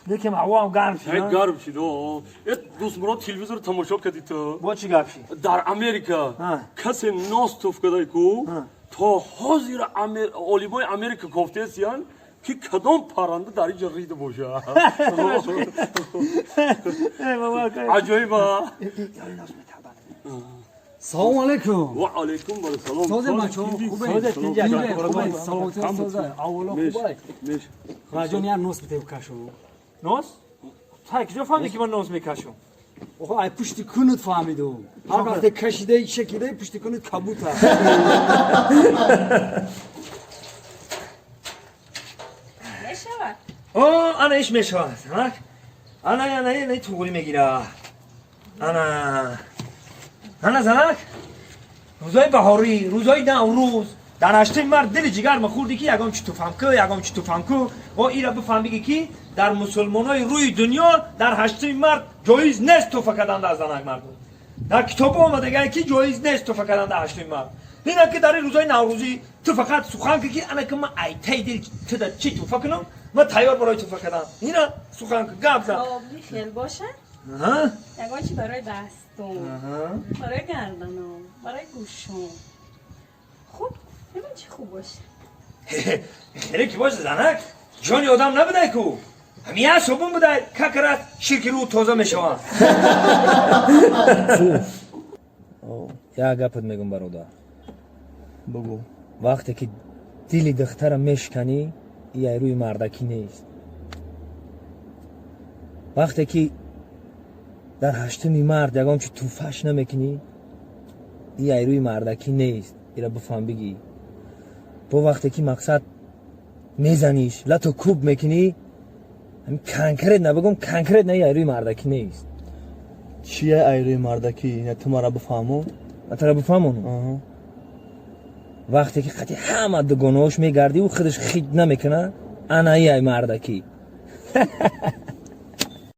Лекин ҳаво ҳам гарм шид. Хеле гарм шид. Э, Дӯстмурод, телевизор тамошо кардӣ ту? Бо чӣ гап шид? Дар Америка касе нос туф кардай ку, то ҳозир олимои Америка кофтесиян, ки кадом парранда дар инҷа рида боша. Аҷоиба. Салому алейкум. Ва алейкум вассалом. Созе, бачаҳо, хубе? Саломатӣ, созе, аввало хубай? Раҷон, як нос бите, кашу. Нос? Тай куҷо фаҳмидӣ, ки ман нос мекашам? Охо, ай пушти кунут фаҳмидум. Ҳар вақте кашидаи, шакидаи, пушти кунут кабута. Мешавад. О, ана иш мешавад. Ана, ана, ана, туғри мегира. Ана, ана, занак, рӯзои баҳорӣ, рӯзои Наврӯз, дар 8-уми март дили ҷигар махӯрдӣ, ки ягон чи туфам ку, ягон чи туфам ку. О, ира бифаҳм, биги, ки дар мусулмонои рӯи дунё дар 8-уми март ҷоиз нест туфа кардан дар занак. Мардум, дар китобо омадагае, ки ҷоиз нест туфа кардан дар 8-уми март. Ина ки дар ин рӯзои наврӯзӣ ту фақат сухан ки, ана ки ман айтаи дил туда чӣ туфа кунам, ман тайёр барои туфа кардан. Ина сухан ку, гап зан. Хел боша. Ягон чи барои дастум, барои гарданам, барои гӯшум. Хуб, бибин, чӣ хуб боша. Хеле ки боша, занак, ҷони одам набудай ку, ҳамин як собун будай, как раз ширки рӯ тоза мешаванд. Як гапат мегум, бародар. Бугӯ. Вақте ки дили духтара мешиканӣ, ай рӯи мардакӣ нест. Вақте ки дар 8-уми март ягон чи туфаш намекунӣ, и ай рӯи мардакӣ нест. Ира бифаҳм, бигӣ. Бо вақте ки, мақсад, мезаниш, лату кӯб мекунӣ, конкретно бигум, конкретно и ай рӯи мардакӣ нест. Чия ай рӯи мардакӣ? Ина ту мара бифаҳмон. Ман тара бифаҳмонам. Вақте ки қати ҳама дугонаҳош мегардӣ, ӯ худаш хит намекуна, ана и ай мардакӣ.